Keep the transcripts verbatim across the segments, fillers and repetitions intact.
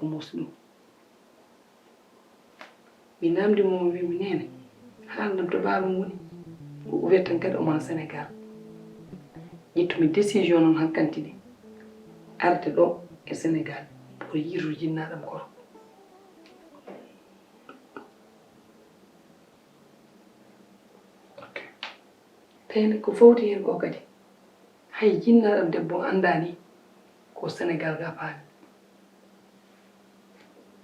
Ko moos ɗum. Mi namdi mo, mi wi mo, "Neene, haalnam to baaba woni?" O uwete tan kadi omo Sénégal. Ƴettumi décision noon hankanti ɗi, arde ɗo e Sénégal pour yiidude jinnaaɗo am gorko. Tawde ko fawti heen ko kadi, hay jinnaaɗo am debbo anndaani ko Sénégal ga faami.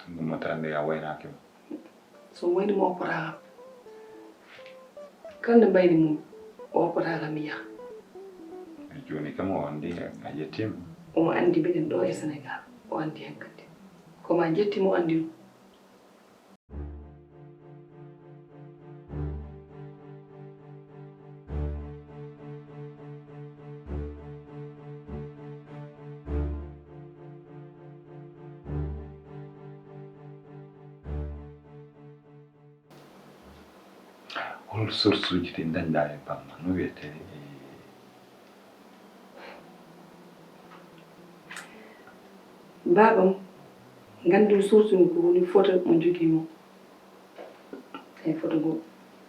Ɗum wata annde a waynaaki mo. So wayni mo oppotaaka. Kala nde mbayni mum, o oppotaaka mi yaha. E jooni kam o anndi a yettiima. Omo anndi mbiɗen ɗo e Sénégal. O anndi heen kadi. Ko ma njetti mo anndi ɗum. Hol source uji ɗi ndañɗa e bamma? No wiyetee? Baabam, nganndumi source mum ko woni photo mo njogii mo. Eyi, photo ngo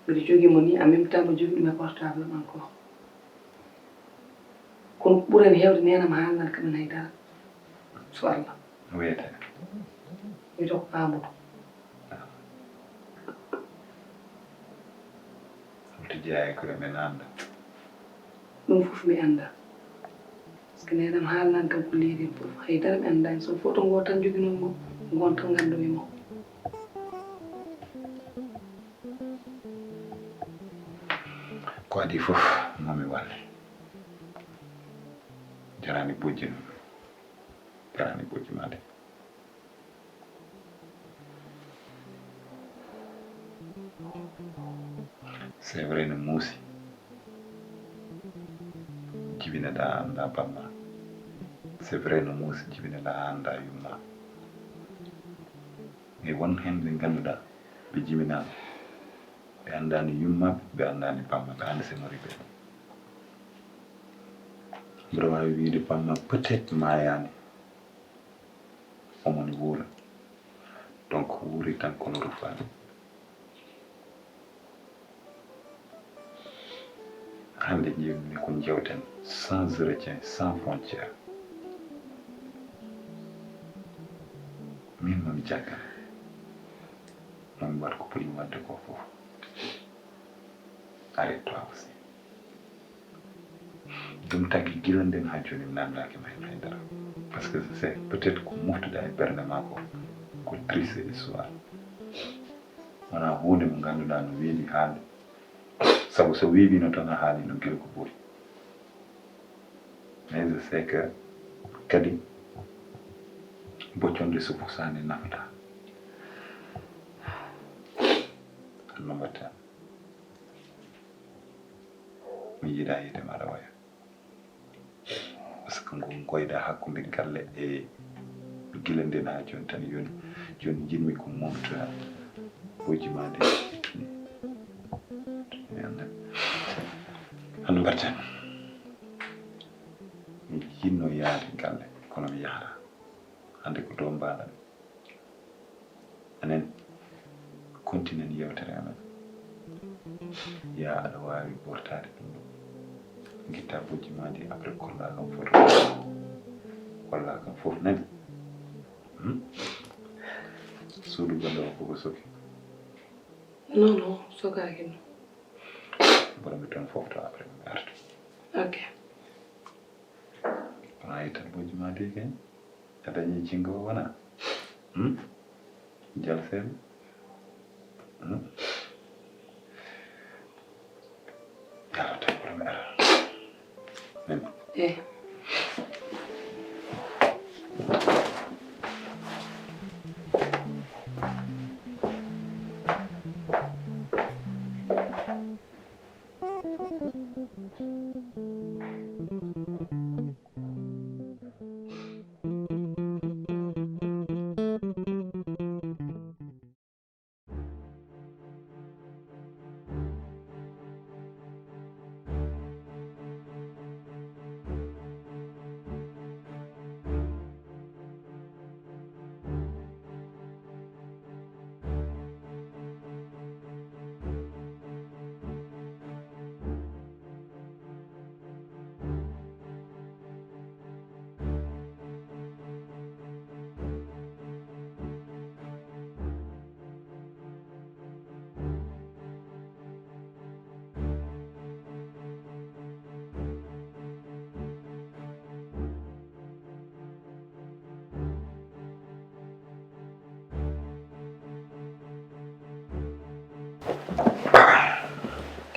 mbiɗo jogii mo ni, en même temps mbiɗo jogii ɗum e portable am encore. Kono ko ɓurani heewde, neenam haalnaani kam hay dara. So Allah. No wiyetee? Wiyetee ko Amadou. Holto jeyaa e ko men annda? Ɗum fof mi annda. Parce que neenam haalnaani kam ko leydi en fof. Hay dara mi anndaani. So photo ngo tan njoginoo mo, ngoon tan nganndumi mo. Ko adii fof, maa mi walle. Jaraani bojji noon. Jaraani bojji maa de. C'est vrai no muusi. Jibinaɗaa anndaa bamma. C'est vrai no muusi, jibinaɗaa anndaa yumma. E won heen ɓe ngannduɗaa ɓe jibinaama. Ɓe anndaani yumma, ɓe anndaani bamma, ɓe annda se mori ɓe. Mbiɗa waawi wiyde bamma peut-être maayaani. Omo ne wuura. Donc wuuri tan kono rufaani. Hannde njiɗmi ko njewten sans retien, sans frontière. Min mami jaggan. Mami waɗ ko poti mi waɗde ko fof. Arrête-toi aussi. Ɗum tagi gila nden haa jooni mi naamnaaki ma heen hay dara. Parce que c'est peut-être ko moftuɗaa e ɓernde maa ko, ko triste histoire. Wonaa huunde mo ngannduɗaa no weeɓi haalde. Sabu so weeɓiino tan a haalino gila ko ɓuri. Mais je sais que kadi bocconde supu sani nafata. No mbaɗten? Mi yiɗaa yiide ma aɗa waya. Parce que ngon koyɗa hakkunde galle e gila nden haa jooni tan yoni. Jooni njiɗmi ko mofta bojji ma ɗi ittuni. Hano mbaɗten? Mi yiɗno yaade galle, kono mi yahata. Hannde ko dow mbaɗa. Enen, kontinen yewtere amen. Yaa aɗa waawi ɓortaade ɗum ɗo. Ngitta bojji ma ɗi, après kolla kam photo. Kolla kam fof nani. Hmm? Suudu golle o koko soki. Non, non, sokaaki non. Mboɗo mi toon fof to après mi artu. Ok. Kono a yettat bojji ma ɗi kay. A dañi jingo wona? Hmm? Jal seeɗa. Hmm? Yalla tan kono mi ara. Min. Eh.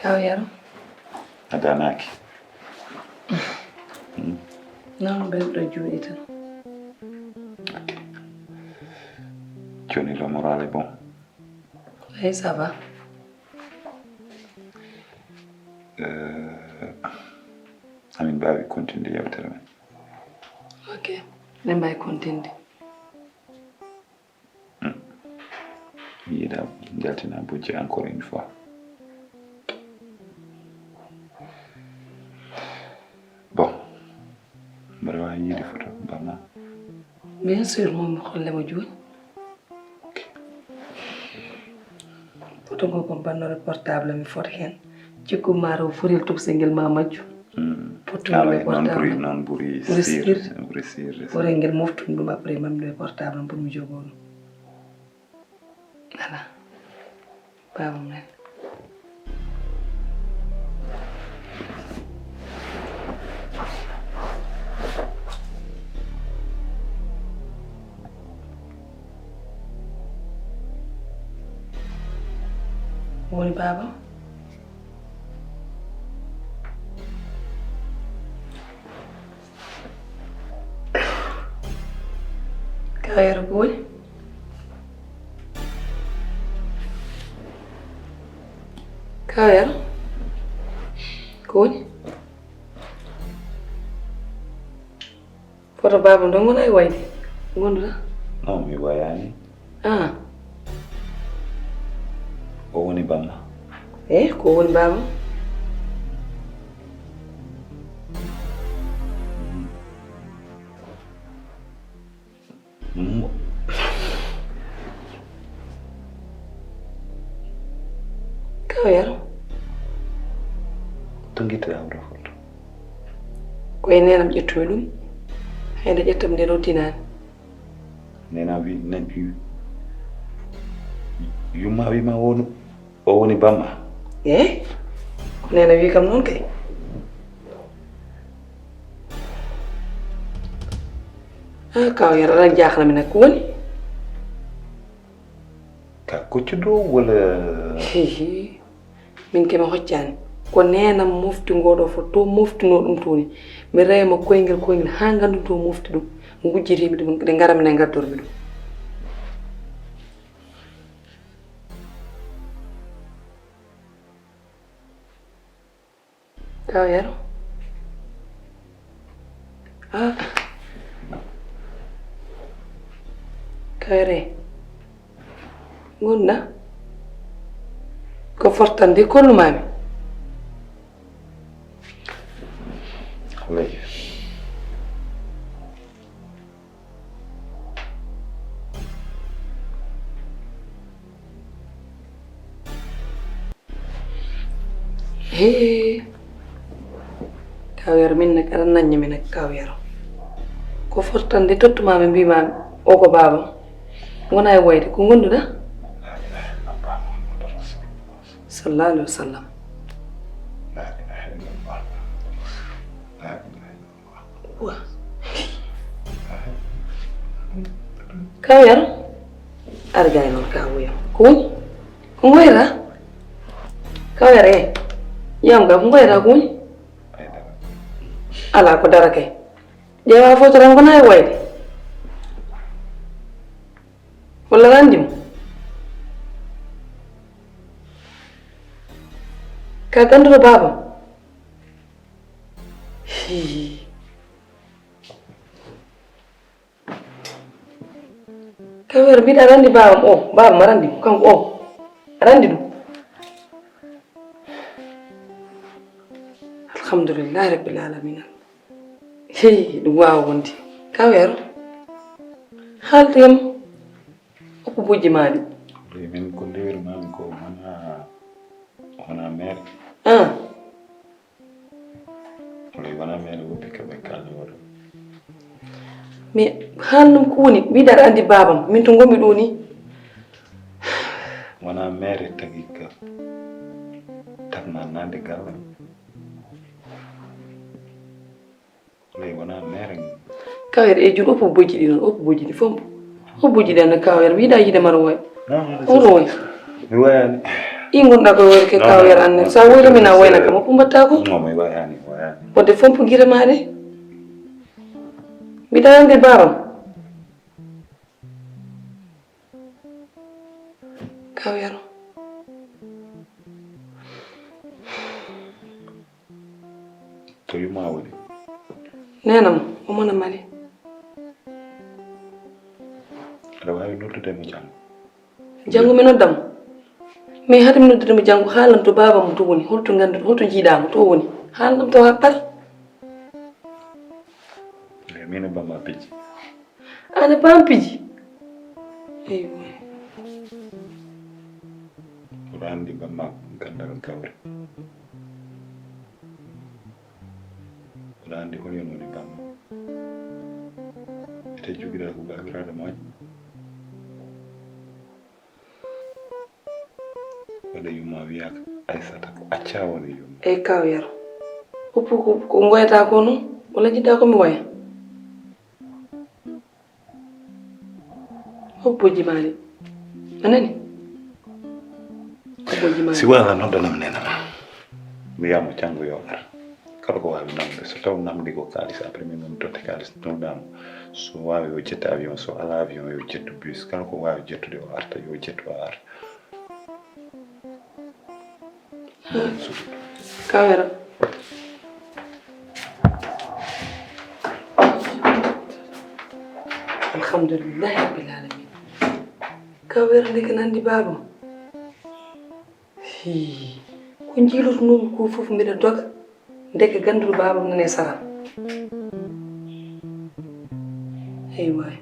Kaw Yero. A danaaki. Non ɓen ɗo juuɗi tan. Jooni le moral est bon. Oui, ça va. Euh, amin mbaawi continude yewtere men. Ok, min mbaawi continude. Mi yiɗa jaltina bujje encore une fois. Bon, mbaɗa waawi yiide photo bamma? Bien sûr, moom mi holle mo jooni. Photo ngo ko bannore portable mi foti heen. Cikku maaro furil tubsel ngel ma majju. Photo Ala ngel e noon ɓuri portable. Noon ɓuri Ɓuri sir sirde. Ɓuri sirde. Ɓuri ngel moftum ɗum après mamde e portable am pour mi jogoo ɗum. Voilà. Baaba men. Woni baaba? Kawera ko woni? Kawera ko woni? Foto baaba ɗon wona e wayde. Gonduɗa? Non, mi wayaani. Ah. O woni bamma. Eh, ko woni baaba? Mo- Kawera. To ngitti awra foto. Ko e nenam ƴettumi ɗum. Hayde ƴettam nde rottinaani. Nena wi nen wi. Yumma wi ma wonu o woni bamma. Eh? Ko nena wi kam noon kay. Ah, Kawera, aɗa jaaxna mi nag, ko woni? Ka koccuɗo wala? Hihi. Min ke mi hoccaani. Ko nenam mofti ngoɗo fof to moftuno ɗum toni. Mi rewa mo koyngel koyngel haa nganndu to mofti ɗum. Ngujjitimi ɗum, ɗe ngara mi ngaddoto mi ɗum. Kawera. Ah. Kawera. Ngonɗa. Ko fortande kollumami. Lay. Hee. Kawera min nag aɗa nanña mi nag Kawera. Ko fortande tottuma mi mbima o ko baaba. Wona e wayde ko gonduɗa? Sallallahu alaihi wasallam. Wa. Kawera. Argay non ka wuya. Ko woni? Ko ngoyra? Kawera e. Yam ga ko ngoyra ko woni? Ala ko dara kay. Ƴeewa foto tan ko nayi wayde. Walla randi mo. Ka ganduɗo baaba. Hii. Kawera mbiɗa aɗa anndi baabam o, baabam aɗa anndi mo kanko o, aɗa anndi ɗum? Alhamdulillahi rabbil alamina. Hey, ɗum waawa wonde. Kawera, haaltu yam oppo bojji maaɗi. Min ko lewru mami ko wona wona mere. Ah. Wala wona mere woppi ka ɓe kalni waɗo. Mi haalnum ko woni mbiɗa aɗa anndi baabam min to ngonmi ɗo ni. Wona mere tagi ka tagma nande galle. Ley wona mere. Kawera e jun oppo bojji ɗi non oppo bojji ɗi fof. Oppo bojji ɗi anna kawera mi yiɗa yiide maro way. Oɗo way. Mi wayani. Ɗi ngonɗa koye woyde ke kaw yar anne. Sa woyde min a wayna kam, o pumbatta ko? Non, mais wayani, wayani. Wonde fompu gire ma ɗe. Mbiɗa andi babam. Kaw yaro. To yumma woni? Nena mo, o mona Mali. Aɗa waawi noddude mo janngo? Janngo mi noddam. Mais hade mi noddude mo janngo, haalan to baaba mo to woni, holto nganndu, holto jiiɗaa mo to woni. Haalan ɗam to happal. Eyi, min e bamma piji. An e bam piji. Eyi. Mboɗo anndi bamma ganndal gawri. Mboɗo anndi honyon woni bamma. Ete jogiɗa ko gawiraɗo moƴƴo. Waɗa yumma wiyaka Aysata ko acca woni yumma. Eyi kaw yaro. Uppu ko ngoyata ko non wala jiɗɗa ko mi waya. Hobboji mali. A nani? Hobboji mali. Si wala noddanam nena ma. Mbiyamo janngo yo ar. Kala ko waawi namde, so taw namdi ko kaalis, après min woni totte kaalis noddaamo. So waawi yo ƴettu avion, so alaa avion yo ƴettu bus. Kala ko waawi ƴettude o arta, yo ƴettu o arta. Kawera. Alhamdulillahi rabbil alamin. Kawera ndeke nandi baaba. Hii, ko njiilotonoomi ko fof mbiɗa doga, ndeke gannduru baabam nani e saram. Hey waay.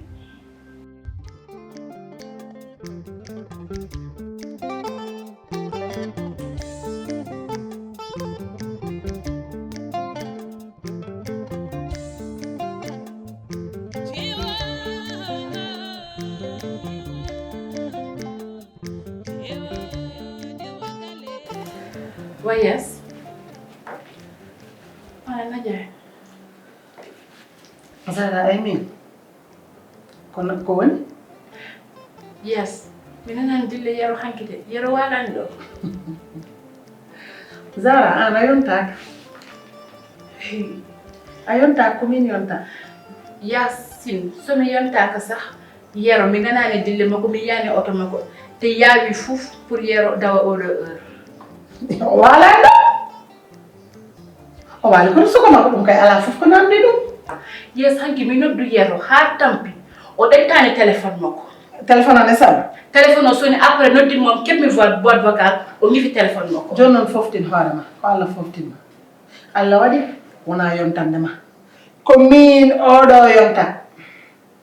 Wayes. Ana naƴa. Zara ay min. Kono ko woni? Yes. Mi nanani dille yero hanki de. Yero walani ɗo. Zara an a yontaka. A yontaka ko min yonta. Yasin, somi yontaka sah. Yero mi nanani dille makko, mi yiyani oto makko, te yawi fof pour yero dawa oɗo heure. O walani ɗo. O wali kono suka makko, ɗum kay ala fof ko namdi ɗum. Yes, hanki mi noddu yero ha tampi. O ƴettani téléphone makko. Téléphone o ne sala. Téléphone o soni, après noddin mom keɓmi boîte vocal, o gifi téléphone makko. Joni noon foftin hoorema, ko Allah foftinma. Allah waɗi wona yontande ma. Ko min oɗo yonta.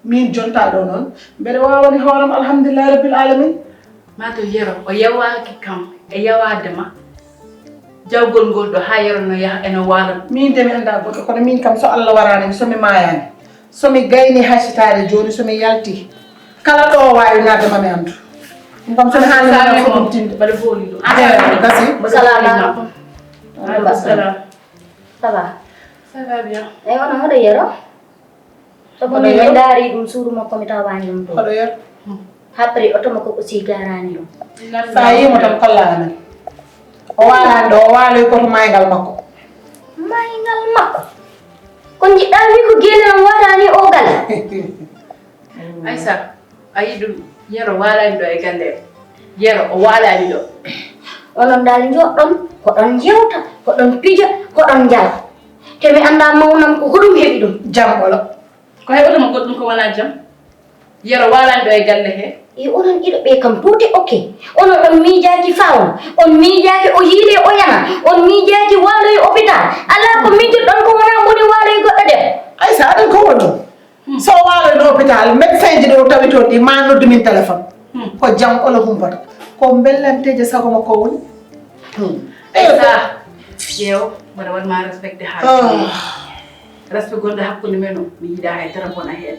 Min jonta ɗo noon mbeɗa wawani hooram alhamdulillahi rabbil alamin. Mato yero o yawaki kam e yawade ma. Jawgol ngol ɗo ha yero no yaha eno wala. Min de mi anda goɗɗo kono min kam so Allah warani mi somi mayani somi gayni hasitade joni somi yalti kala ɗo wawi nadde mami andu. Ɗum kam somi haalnima fof ɗum tinde. Mbaɗa booli ɗum. Gasi. Salamu aleykum. Aleykum salam. Ça va? Ça va bien. Eyi onon hoɗo yero? Sabu min mi ndaari ɗum suudu makko mi tawaani ɗum ɗo. Hoɗo yer. Haɓri oto makko aussi gaaraani ɗum. Sa yiimo tan kolla amen. O waalaani ɗo, o waaloyi koto mayngal makko. Mayngal makko? Ko njiɗɗaa wi ko geene am waɗaani o gal? Aysa, a yi ɗum yero waalani ɗo e galle. Yero o waalani ɗo. Onon dal njoɗɗon, ko ɗon njewta, ko ɗon pija, ko ɗon njala. Te mi anndaa mawnam ko hoɗum heɓi ɗum. Jam ɓolo. Ko heɓata mo goɗɗum ko wonaa jam? Yero waalani ɗo e galle he. E onon ɗiɗo ɓe kam tuuti oke. Onon on miijaaki fawon. On miijaaki o yiide o yana. On miijaaki waaloy hôpital. Alaa ko miijirɗon ko wonaa moni waaloy goɗɗo debbo. Ay sa aɗan ko wonno. So o waaloyno hôpital, médecin ji ɗi o tawi toon ɗi ma noddu min téléphone. Ko jam olo humpata. Ko mbellanteeje sago makko woni. Esa, ƴeew, mboɗo waɗ ma respecté ha jooni. Respect gonɗo hakkunde men o, mi yiɗa hay dara bona heen.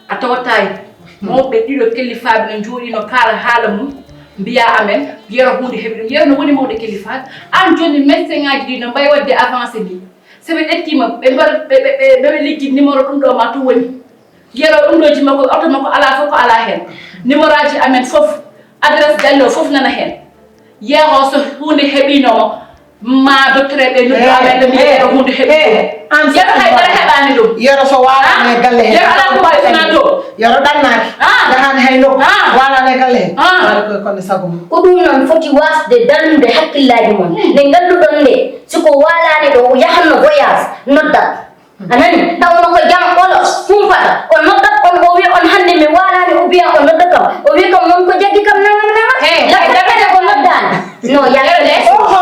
A tawatay mawɓe ɗiɗo kellifaaɓe no njooɗi no kaala haala mum, mbiya amen yero hunde heɓi ɗum. Yero no woni mawɗo kellifaaɓe. An jooni médecin ngaji ɗi no mbayi waɗde avancé ni. So ɓe ƴettiima ɓe mbar ɓe ɓe ɓe ɓe liggit numéro ɗum ɗo ma to woni. Yero ɗum ɗo jimma ko oto makko ala fof ko ala heen. Numéro aji amen fof, adresse galle o fof nana heen. Yeeho so huunde heɓiino mo, ma docteur ɓe noddu amen ɓe mbiya yeeho huunde heɓi ɗum. Yeeho hay dara heɓaani ɗum. Yero so waalaani e galle hee. Yero alaa ko mbaawi sona to. Yero ɗannaaki. Yahaani hay nokku. Waalaani e galle hee. Waɗa koye kono sago mum. Ko ɗum noon foti waasde darnude hakkillaaji mon. Nde ngannduɗon nde, si ko waalaani ɗo, o yahanno voyage, noddat. A nani? Taw no ko jam olo humpata. O noddat on, o wiya on hannde mi waalaani, o biya o nodda kam. O wiya kam noon ko jaggi kam nangam nangam. Lakkata ko noddaani. No yalla. Oho,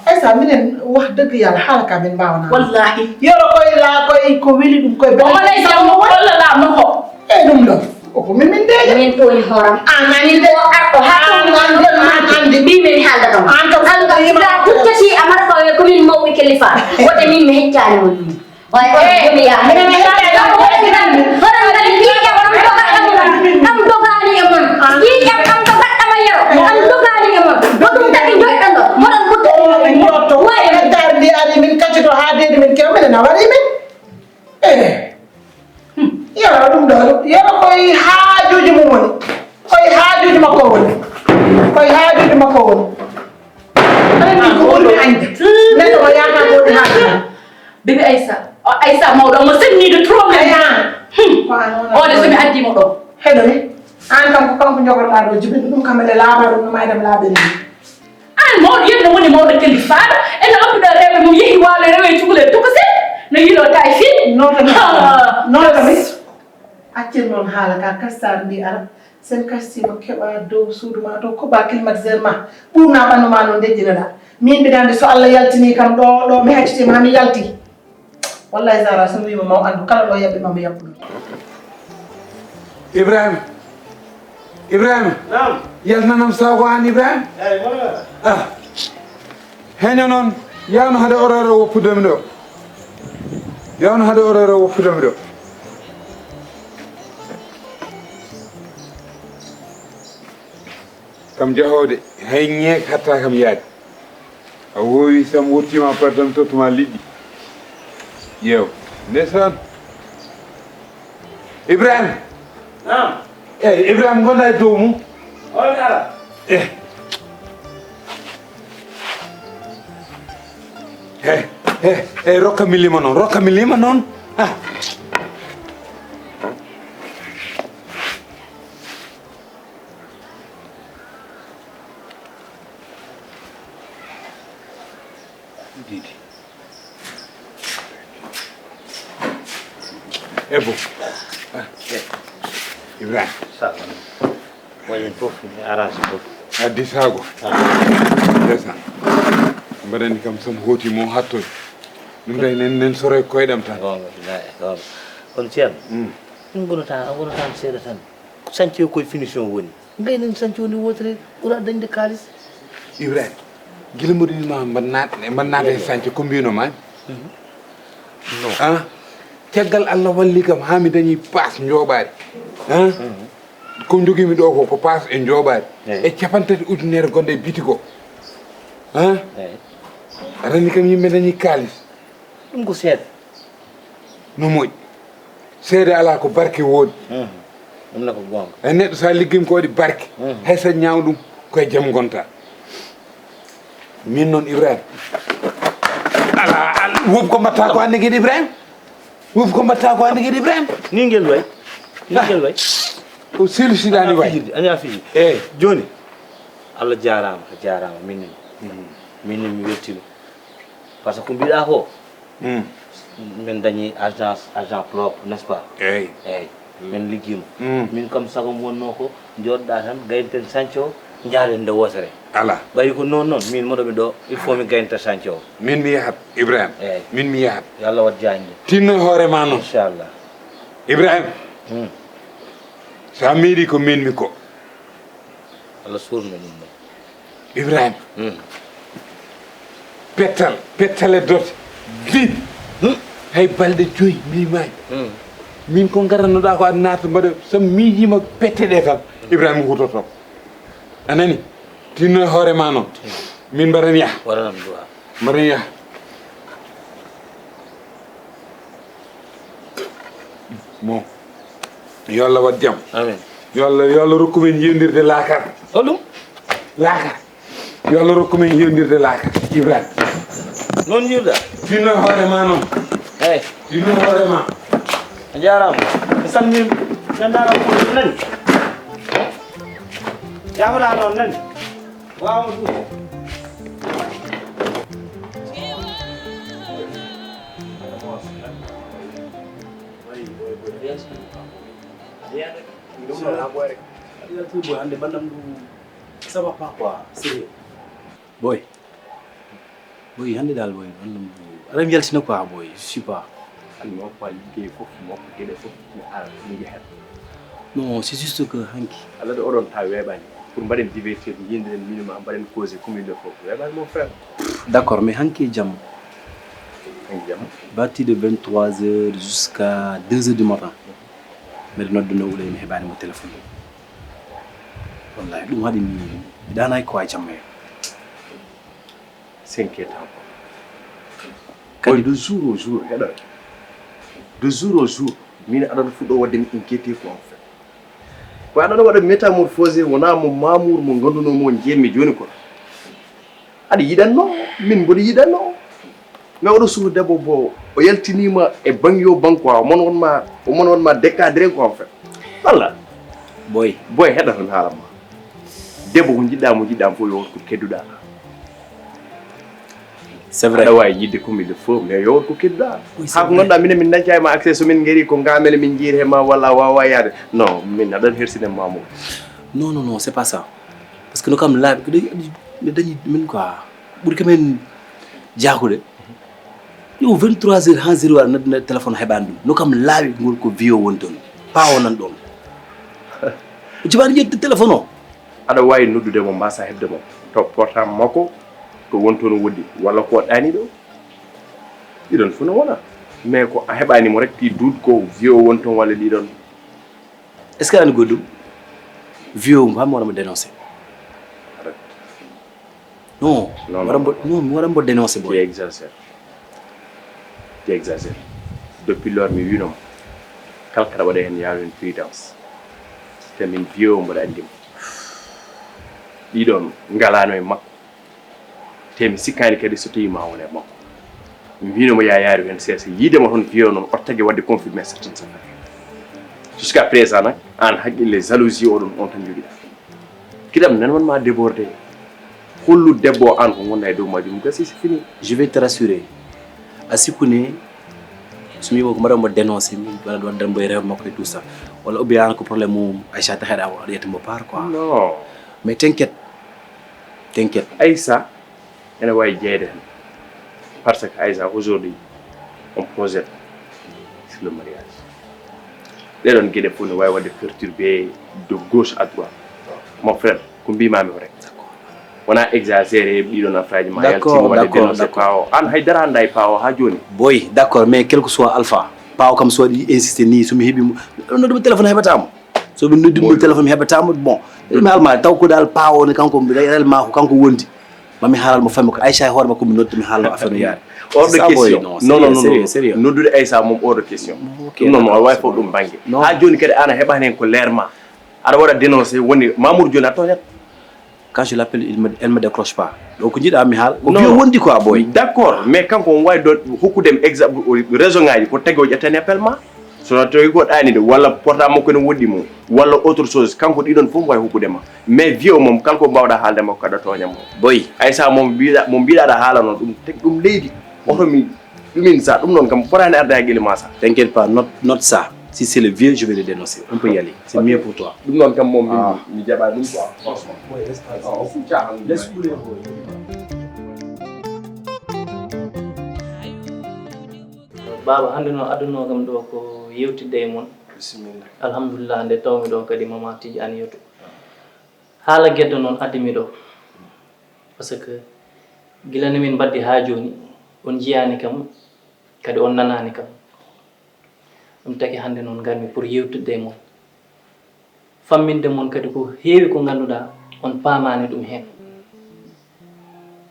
ay sa minen wax dëgg yàlla xaala ka min mbaawa naa. Wallahi. Yoro koy laa koy ko weli ɗum koy. Omo lay jam walla laa mo ko. E ɗum ɗo. Koko min min deeƴa. Min tooni hooram. An anndi de. Ko arɗo haa tooni hooram. An anndi. Mbi min haalda ɗon. An kam an kam ina huccati amara ko ko min mawɓe kellifa. Wote min mi heccaani mon min. Way on jomi ya. Min mi heccaani mon. Hoɗon ngari ƴiiƴam am dogaɗɗa mon. Am dogaani e mon. Ƴiiƴam am dogaɗɗama yero. Am dogaani e mon. Ko ɗum tagi joyɗon ɗo. Moɗon ɓutta. Way. Min taari ndi ari min kaccoto haa deedi min kew minen a waɗi min. Eh. Yoro ɗum ɗo, yoro koye haajuuji mum woni. Koye haajuuji makko woni. Koye haajuuji makko woni. Aɗa anndi ko ɓurmi añde. Neɗɗo o yaaka ko woni haaju mum. Bébé Aïssa, o Aïssa mawɗo omo senniiɗo trop même. Aya. Hmm. Ko an wona. Oɗo so mi addi mo ɗo. Heɗo ni. An kam ko kanko jogotoɗaa ɗo jibinde ɗum kam ele laaɓa ɗum no maydam laaɓe ni. An mawɗo yimɓe woni mawɗo kelli faaɗo ene oppiɗo rewɓe mum yehi waalo rewe cukalel tokosel no yiɗo tawi fi. Nootami. Nootami. Accir noon haala ka kastar ndi ara sen kastima keɓa dow suudu ma to koɓa climatiseur ma ɓurna ɓandu ma no deƴƴinoɗa. Min mbiɗa andi so Allah yaltini kam ɗo ɗo mi haccitima hami yalti. Wallahi Zara so mi wiima maw andu kala ɗo yaɓɓi ma mi yaɓɓuno. Ibrahima. Ibrahima. Naam. Yaltanam sago an Ibrahima. Eyi wona. Ah. Heño noon yawno hade ororo woppudemi ɗo. Yawno hade ororo woppudemi ɗo. Kam jahode hay ñeek hatta kam yaade. A woowi sam wottiima pardon tottuma liɗɗi. Yeew. Ndeysaan. Ibrahima. Naam. Eyi Ibrahima ngonda e dow mum. On ara. Eh. He he he rokka mi lima noon rokka mi lima noon. Ah. Didi. Ebo. Ibrahima. Wayen fof mi arrange fof. Addi sago. Ndesan. Mbaɗani kam sam hooti mo hattoy. Ɗum day nen nen soroy koyɗam tan. Gonga billahi gonga. Kono ceerno. Ɗum gonata a gonata seeɗa tan. Sañce o koye finition woni. Gaynen sañce woni wotere ɓura dañde kaalis. Ibrahima gila mboɗo wima mbaɗ naat mbaɗ naat e sañce ko mbino ma. Non. Ah. Caggal Allah walli kam ha mi dañi paas njooɓaari. Ah. Ko jogimi ɗo ko ko paas e njooɓaari. E capantati ujunere gonɗe e biti ko. Ah. Aɗa anndi kam yimɓe dañi kaalis. Ɗum ko seeɗa. No moƴƴi. Seede alaa ko barke woodi. Ɗum ne ko goonga. E neɗɗo so a liggima ko waɗi barke. Hay so a ñaaw ɗum koye jam ngonta. Min noon Ibrahima. Ala ala wob ko mbatta ko hannde kadi Ibrahima. Wob ko mbatta ko hannde kadi Ibrahima. Ni ngel way. Ni ngel way. Ko selu siɗani way. Ani a fiji. Eyi. Jooni. Allah jaaraama a jaaraama min min min mi weltima. Par ce que ko mbiɗa ko min dañi agence agent propre n'est ce pas? Eyyi. Eyyi. Min liggima. Min kam sagom wonno ko joɗɗa tan gaynten sanco o jaalen nde wotere. Ala. Ɓayi ko noon noon min moɗomi ɗo il faut mi gaynta sanco o. Min mi yahat Ibrahima. Eyyi. Min mi yahat. Yo Allah wat jañde. Tinno e hoore ma noon. Inchallah. Ibrahima. Sa miiɗi ko min mi ko. Allah surno ɗum ɗo. Ibrahima. Pettal pettal e dote bin. Hay balɗe joyi mbimaani. Min ko garannoɗa ko aɗa naata mbaɗa so miijima pette ɗe tan. Ibrahima hutoto. A nani? Tinno e hoore ma noon. Min mbaɗan yaha. Waɗanam duwa. Mbaɗan yaha. Mo. Yo Allah wat jam. Amin. Yo Allah yo Allah rokku men yewdirde laakara. Holɗum? Laakara. Yo Allah rokku men yondirde laakara. Ibrahima. Noon njirɗa? Tinno hoore ma noon. Eey. Tinno hoore ma. A jaaraama. Mi salminiima. Ɓe ndaara ko nani. Yaafoɗaa noon nani. Waawa ɗum. Hannde bandam ɗum. Ça va pas quoi, sérieux. Boy. Boy, hannde dal boy, ɗon ɗum. Aɗa mi yaltina quoi boy, je suis pas. Hannde mi hokka liggey fof, mi hokka geɗe fof, mi ara mi yahat. Non, c'est juste que hanki. Alla ɗo oɗon tawi weeɓani. Pour mbaɗen divertir, yindiren minima, mbaɗen cause comme il le faut. Weeɓani mon frère. D'accord, mais hanki e jamma. Hanki jamma. À partir de vingt-trois heures jusqu'à deux heures du matin. Mbeɗa nodduno Ouleye, mi heɓaani mo téléphone. Wallahi, ɗum haɗi mi, mi ɗaanaaki ko wawi jamma heen. C'est inquiétant quoi. Kadi de jour au jour, heɗoy. De jour au jour, min aɗon fuɗɗo waɗde mi inquiété quoi en fait. Ko aɗon waɗa métamorphosé, wonaa mo Mamour mo ngannduno mo jeemi jooni ko. Aɗa yiɗanno, min mboɗo yiɗanno. Mais oɗo suka debbo bo, o yaltiniima e banque yo banque quoi, o mon wonma, o mon wonma décadré quoi en fait. Walla? Boy. Boy, heɗa tan haala ma. Debbo ko jiɗɗa mo jiɗɗa fof yo won ko kedduɗa. C'est vrai. Aɗa wawi yiɗde comme il le faut, mais yo won ko kedduɗa. Oui, c'est vrai. Haa ko ngannduɗa minen min dañca e ma accès, so min ngari ko ngamele min jiiri he ma walla a wawa yaade. Non, min aɗan hersine Mamour. Non, non, non, c'est pas ça. Parce que no kam laaɓi ko dañi, dañi min quoi. Ɓuri kam en jaakude. Yo vingt-trois heures haa zéro heure na, na téléphone heɓaani ɗum. No kam laawi ngol ko vieux woni toon. Paa o nan ɗoon. O jibaani ƴetti téléphone o. Aɗa waawi noddude mo, mbasa heɓde mo. To portable makko, ko woni toon o woɗɗi. Walla ko ɗaani ɗo. Ɗiɗon fof no wona. Mais ko a heɓaani mo rek, ɗi duut ko vieux woni toon walla ɗiɗon. Est-ce que aɗa anndi goɗɗum? Vieux o, mi waɗa mo dénoncé. Arrête. Non, non, mi waɗa mbo, non, mi waɗa mbo dénoncé boy. Tu exagères. Tu exagères. Depuis lors mi wino mo. Kala kaɗa waɗa heen yaaro heen prudence. Te min vieux o mboɗa anndi mo. Ɗiɗon ngalaano e makko. Te mi sikkaani kadi so tawi ma won e makko. Mi wino mo ya yaari heen seesa. Yiide mo toon vieux o noon o tagi waɗde confirmé certaines affaires. Jusqu'à présent nak, aan haqqille jalousie oɗon on tan jogiɗa. Kiɗam nan wonma débordé. Hollu debbo o aan ko ngonɗa e dow majjum gasi c'est fini. Je vais te rassurer. A sikku ne, so mi ko mbaɗa mo dénoncé, mi waɗa ɗo waɗa mbo e rewɓe makko et tout ça. Walla ou bien ko problème mum Aïcha taxeɗa o aɗa yetta mbo par quoi. Non. Mais t'inquiète. T'inquiète. Aïssa ene wawi jeyde hen. Parce que Aïssa aujourd'hui on projette sur le mariage. Ɗeɗon geɗe fof ne wawi wadde perturbé de gauche à droite. Mon frère, ko mbimami ko rek. Wona exagéré ɗiɗon affaire ji ma yaltino wadde dénoncé paawo. An haydara anda e paawo ha joni. Boy, d'accord, mais quel que soit alpha, paawo kam so waɗi insisté ni, somi heeɓi mo, noddu mo téléphone heɓata mo. Somi noddi mo téléphone mi heɓata mo, bon. Mi halma taw ko dal paawo ne kanko réellement ko kanko wondi. Mami haalal mo fammi ko Aïcha e hoore makko mi noddu mi haalno affaire no yaari. Hors de question. Non, non, non, sérieux, sérieux. Noddude Aïssa moom hors de question. Ɗum noon wawi fof ɗum banggue. Ha joni kadi ana heɓani hen ko leer ma. Aɗa waɗa dénoncé woni Mamour joni a tooñat. Quand je l'appelle, il me, elle me décroche pas. Donc ko jiɗa mi haal ko biyo wondi quoi boy. D'accord, mais kanko on wawi do hokkudem exemple raison ngaji ko tagi o ƴettani appel ma. So tawi ko ɗaani de walla portable makko ne woɗɗi mo walla autre chose kanko ɗiɗon fof wawi hokkude ma. Mais vieux moom kala ko mbawɗa haalde makko kaɗa tooña mo. Boy. Aïssa moom mbiɗa mo mbiɗa aɗa haala noon ɗum teg ɗum leydi. Oto mi Ɗumin sa ɗum noon kam fotaani arde haqqille ma sa. T'inquiète pas, note, note ça. Si c'est le vieux, je vais le dénoncer. On peut y aller. C'est mieux pour toi. Ɗum noon kam moom mi jaɓa ɗum quoi. Franchement. Laisse couler. Baaba hannde noon adduno kam ɗo ko yewtidde e mon. Bisimilla. Alhamdulillah nde tawmi ɗo kadi Mama Tidiane Yoto. Haala geddo noon addi mi ɗo. Parce que gila ni min mbaddi haa jooni on njiyaani kam. Kadi on nanaani kam. Ɗum tagi hannde noon ngarmi pour yewtidde e mon. Famminde mon kadi ko heewi ko ngannduɗaa on paamaani ɗum heen.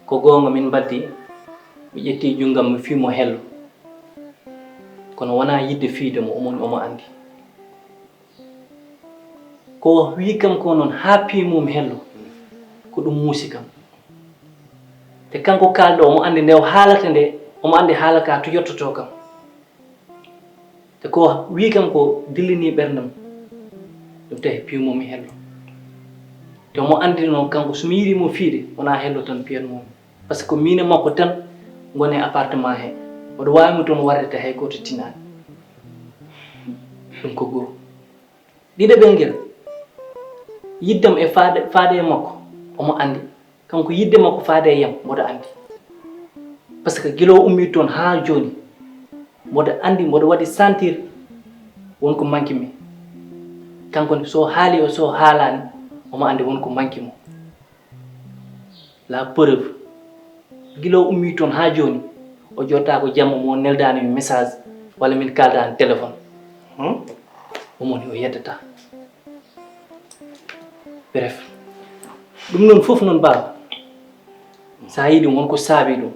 Ko goonga min mbaddi mi ƴetti junngam mi fii mo hello. Kono wonaa yiɗde fiide mo omoni omo anndi. Ko wii kam ko noon haa pii mum hello. Ko ɗum muusi kam. Te kanko kaalɗo, omo anndi nde o haalata nde, omo anndi haala ka to yottoto kam. Te ko wii kam ko dillinii ɓerndam, ɗum tawi piiw mo mi hello. Te omo anndi noon kanko so mi yiɗii mo fiide, wonaa hello tan piyatnoo mi. Parce que miin e makko tan ngoni e appartement he. Oɗo waawi mo toon warde te hay gooto tinaani. Ɗum ko goo. Ɗiɗaɓel ngel, yiddam e faade, faade e makko, omo anndi. Kanko yidde makko faade e yam, mboɗo anndi. Parce que gila o ummii toon haa jooni, mboɗo anndi, mboɗo waɗi sentir won ko manki mi. Kanko ne, so haali o, so haalaani, omo anndi won ko manki mo. La preuve, gila o ummii toon haa jooni, o jooɗtaako jamma mo neldaani mi message, walla min kaaldaani téléphone. Hmm? Omo ni o yeddataa. Bref, ɗum noon fof noon, baaba, so a yii ɗum, won ko saabii ɗum.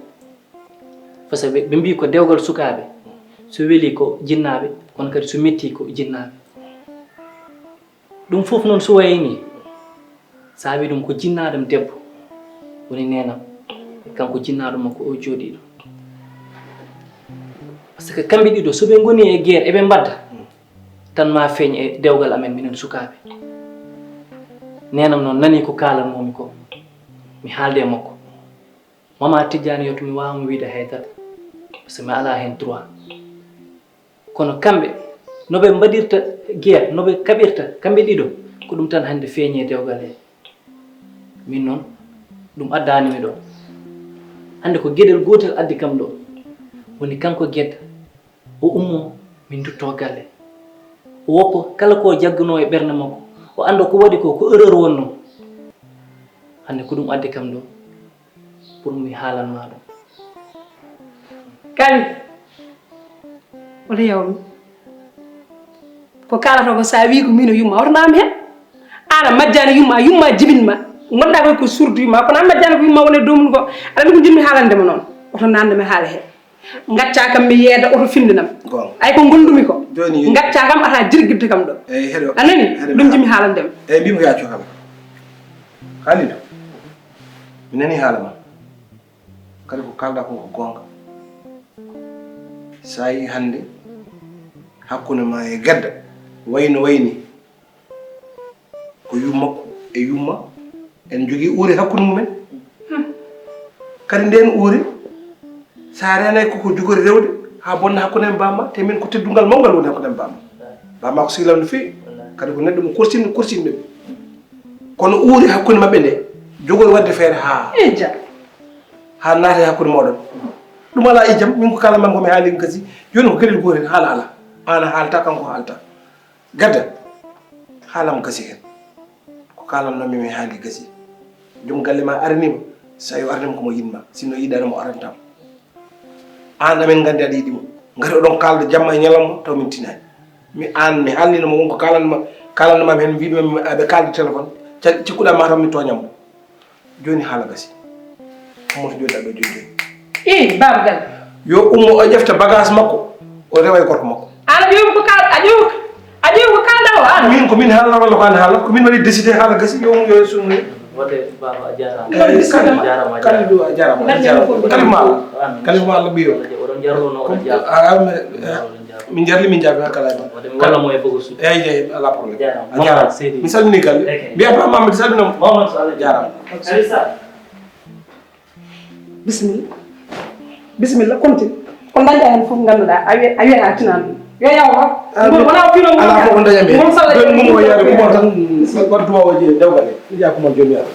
Parce que ɓe, ɓe mbii ko dewgal sukaaɓe, so welii ko jinnaaɓe, kono kadi so mettii ko jinnaaɓe. Ɗum fof noon so wayii nii, saabii ɗum ko jinnaaɗo am debbo woni neenam, kanko jinnaaɗo makko o jooɗiiɗo. Parce que kamɓe ɗiɗo, so ɓe ngonii e guerre, eɓe mbadda, tan ma feeñ e dewgal amen, minen sukaaɓe. Neenam noon nanii ko kaalanoomi ko, mi haalde e makko. Mama Tijjaani yo to mi waaw mo wiyde hay dara, parce que mi alaa heen droit. Kono kamɓe, no ɓe mbaɗirta guerre, no ɓe kaɓirta, kamɓe ɗiɗo, ko ɗum tan hannde feeñi e dewgal he. Min noon, ɗum addaani mi ɗo. Hannde ko geɗel gootel addi kam ɗo. Woni kanko Gedda, o ummoo, min nduttoo galle. O woppa kala ko jaggunoo e ɓernde makko. O annda ko waɗi ko, ko erreur wonnoo. Hannde ko ɗum addi kam ɗo, pour mi haalan ma ɗum. Kali, oto yawmi. Ko kaalata ko, so a wii ko min o yumma, oto naam heen. Aan a majjaani yumma, a yumma jibin ma. Ngonɗaa koy ko surdu yumma, kono a majjaani ko yumma woni e dow mum ko. Aɗa anndi ko njiɗmi haalande ma noon. Oto naamne mi haala heen. Ngacca kam mi yeeda, oto findinam. Goonga. Ay ko ngondumi ko. Jooni. Ngacca kam, ata jirgirde kam ɗo. Eyi, heɗo. A nani? Heɗo. Ɗum njiɗmi haalande ma. Eyi, mbimi ko yaccu kala. Kalidu, mi nani haala ma. Kadi ko kaalɗaa ko, ko goonga. So a yii hannde hakkunde ma e Gedda, wayi no wayi ni, ko yummakko e yumma, en njogii uure hakkunde mumen. Kadi ndeen uure, so a reenaaki ko, ko jogori rewde haa bonna hakkunde e baaba ma, te min ko teddungal mawngal woni hakkunde e baaba ma. Baaba ma ko sehil am no feewi, kadi ko neɗɗo mo korsinmi, korsinmi. Kono uure hakkunde maɓɓe nde, jogori waɗde feere haa, eja, haa naata e hakkunde mooɗon. Ɗum alaa e jam, min ko kaalan ma ko mi haali gasi. Jooni ko geɗel gootel, haala alaa. Aan a haalta, kanko haalta. Gadda, haala am gasi heen. Ko kaalannomi mi haali gasi. Joom galle ma araniima, so a araniima ko mo yiɗma, sinno yiɗaani mo arantaa ma. Aan amin nganndi aɗa yiɗi mo. Ngati oɗon kaalda jamma e ñalawma taw min tinaani. Mi aan mi haalnino mo wonko kaalanma, kaalanno ma heen, mbiɗo mi aɓe kaalda téléphone, ca-, cikkuɗaa ma taw mi tooñan mo. Jooni haala gasi. Ummoto jooɗiɗaa ɗo jooni jooni. Ii, Baaba Gal. Yo ummo o ƴefta bagage makko, o rewa e gorko makko. Aan a ƴeewi ko kaal-, a ƴeewi, a ƴeewi ko kaalɗaa o aan? Min ko min haalna walla ko aan haala? Ko min waɗi décidé haala gasi, yo ummo yo sumni. Wonde baaba a jaaraama. Eyi, bisimilla. Kalidu a jaaraama, a jaaraama. Kalidu ma Allah. Amin. Kalidu ma Allah ɓiyo. Oɗon jarlono, oɗon jaaraama. Ah, min, oɗon jaaraama. Min jarli, min jaaraama kala e ma. Wonde mi walla mo e bogo su. Eyi, eyi, alaa problème. Jaaraama. A jaaraama. Seydi. Mi salmini galle. Eke. Mbiya Ba Mamadou salmino. Mamadou Sall. Jaaraama. Seydi Sall. Bisimilla. Bisimilla, kontin. Ko ndañɗaa heen fof ngannduɗaa, a wi-, a wiyata a tinaani ɗum. Yo yaw o. Ah, wona o fino alaa fof ko ndaña mi. Mom Sall. Ɗon mum o yaade ko tan, waɗ duwawooji e dewgal he. Njiya ko mo jomi yalla.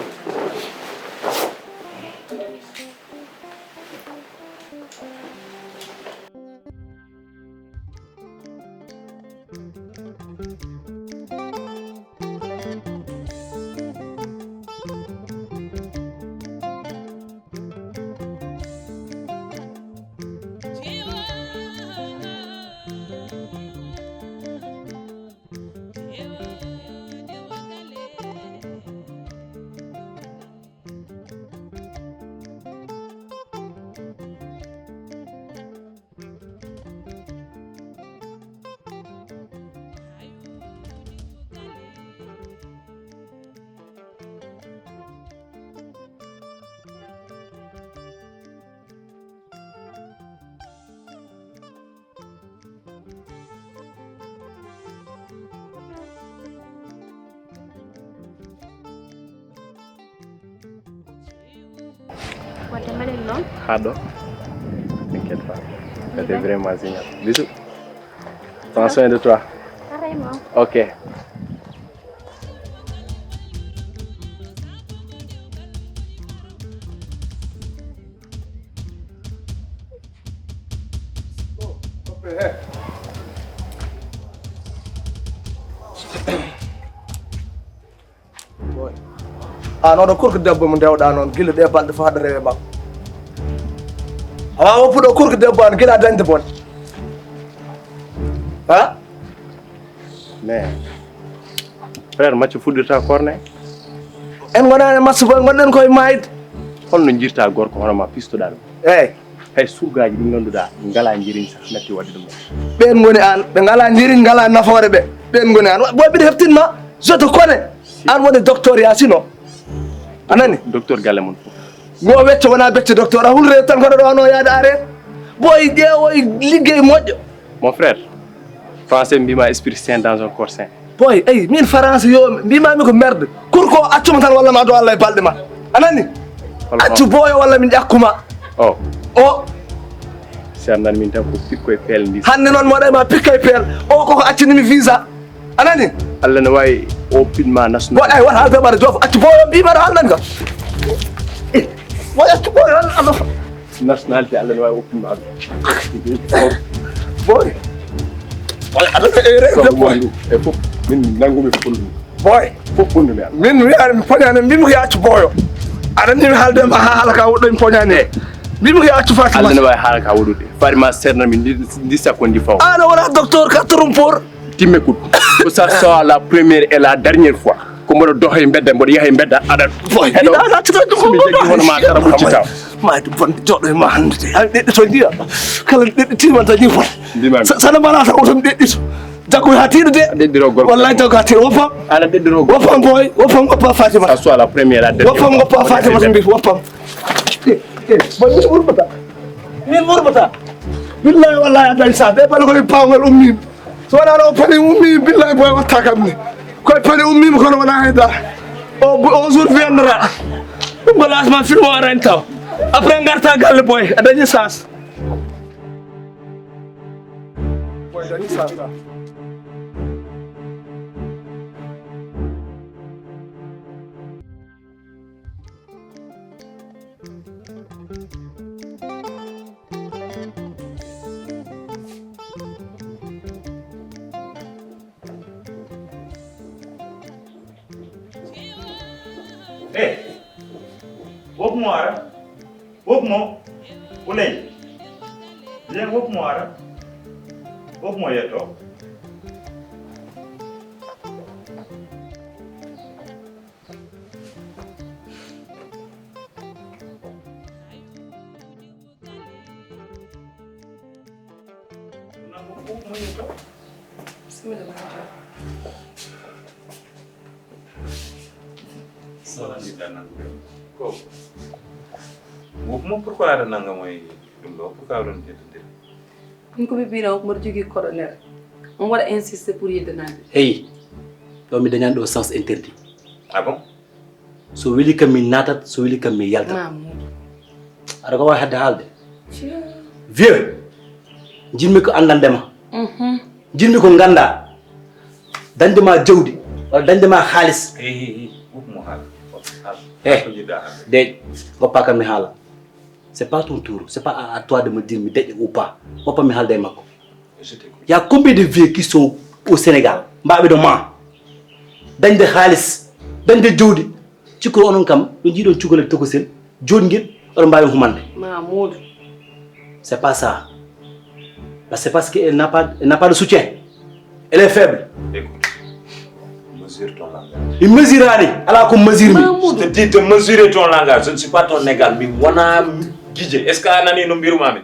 Wata mbaɗen noon. Haa ɗo. T'inquiète pas. C'était vraiment génial. Bisous. Prends soin de toi. Pareillement. Ok. An oɗo korko debbo mo ndewɗa noon gila ɗe balɗe fo haɗa rewe ma. Awa woppuɗo korko debbo an gila dañde bon. Ha? Mais frère, macce fuɗɗirta korne. En gonani macce boy, gonɗen koye mayde. Holno jirta gorko hono ma pistoɗa ɗum? Eyyi. Hay surgaaji ɗi ngannduɗaa ngalaa njëriñ sax natti waɗde ɗum. Ɓeen ngoni aan, ɓe ngalaa njëriñ, ngalaa nafoore ɓe. Ɓeen ngoni aan. Boy, mbiɗa heptin ma, je te connais. Aan woni docteur Yaasin o. A nani? Docteur galle mon fof. Mo wecce wonaa becce docteur, a hulre tan kono ɗo ano yaade areen. Boy, ƴeewoy liggey moƴƴo. Mon frère, français mbima esprit sain dans un corps sain. Boy, ey, min France yo mbimami ko merde. Kurko accuma tan walla ma do Allah e balɗe ma. A nani? Accu boyo walla min ƴakkuma. O. O. Sernan min tan ko pikkoy peel ndi. Hande noon mo ɗay ma pikkoy peel. O koko accinimi visa. A nani? Allah ne wawi o pidma nasno. Boy, ay wata halde ɓaɗa jof. Accu boyo mbima ɗo haldan ka. Eh, boy, accu boyo, Allah. Nationalité Allah ne wawi okkuma ɗum. Boy. Wala aɗa ere debbo. E fof min nangumi ko ɗum. Boy. Fof ɗum mi. Min mi ar mi poñane mbimi ko yaccu boyo. Aɗa ni mi halde ma haala ka woɗɗo mi poñane. Mbimi ko yaccu Fatima. Allah ne wawi haala ka woɗude. Fatima serna mi ndi ndi sakko ndi faw. Aɗa wona docteur ka trompeur. Timme kut. Ko ça soit la première et la dernière fois. Ko mboɗo doha e mbedda, mboɗo yaha e mbedda, aɗa. Boy, heɗo. Ina accident ko somi joggi hono ma tara ɓoccita. Ma ɗum bonde joɗo e ma hande de. Ay ɗeɗɗi to ndiya. Kala ɗeɗɗi timan ta jifon. Ndimami. Sana mala ta oto mi ɗeɗɗi to. Jaggo ha tiɗo de. Ɗeɗɗiro gorko. Wallahi jaggo ha tiɗo woppa. Ana ɗeɗɗiro gorko. Woppa boy, woppa woppa Fatima. Ça soit la première, la dernière. Woppa woppa Fatima mbi woppa. Eh, eh, boy mi woppa. Min murmata. Billahi wallahi a dañ sa ɓe bala koye pawngal ummima. So wonano o pani ummima billahi boy watta kam ni. Koye pani ummima kono wona hay dara. O o jour viendra. Ɗum ko lasma film o arani taw. Après garta galle boy a dañi sas. Boy dañi sas. Eh, wop mo ara. Wop mo. Ulay. Bien wop mo ara. Wop mo yeto. Bismillah. Ko mo pourquoi aɗa nanga mo e ɗum ɗo pourquoi oɗon jeddodiri? Min ko mi mbino mboɗo jogii colonel. On waɗa insiste pour yeddanade. Hey, ɗo mi dañani ɗo sens interdit. Ah bon? So weli kam min natat, so weli kam min yaltat. Mamoudou. Aɗa ko wawi hadde haalde. Vieux, jinmi ko andandema. Mhm. Jinmi ko ganda. Dañde ma jawdi walla dañde ma haalis. Hey hey hey, wop mo haala. Eh, deƴ, goppa kam mi haala. C'est pas ton tour, c'est pas à, à toi de me dire mi deƴƴa ou pas. Woppa mi haalda e makko. Il y a combien de vieux qui sont au Sénégal mbaɓe ɗo ma dañde haalis, dañde jawdi, cikkuɗo onon kam ɗo jiiɗon cukalel tokosel joɗguel oɗo mbawi humande. Mamoudou. C'est pas ça. Parce que parce qu'elle n'a pas, elle n'a pas de soutien. Elle est faible. Écoute, mesure ton langage. Mi mesurani, ala ko mesure mi. Je te dis de mesurer ton langage. Je ne suis pas ton égal. Mi wona gije. Est-ce que a nani no mbirumami?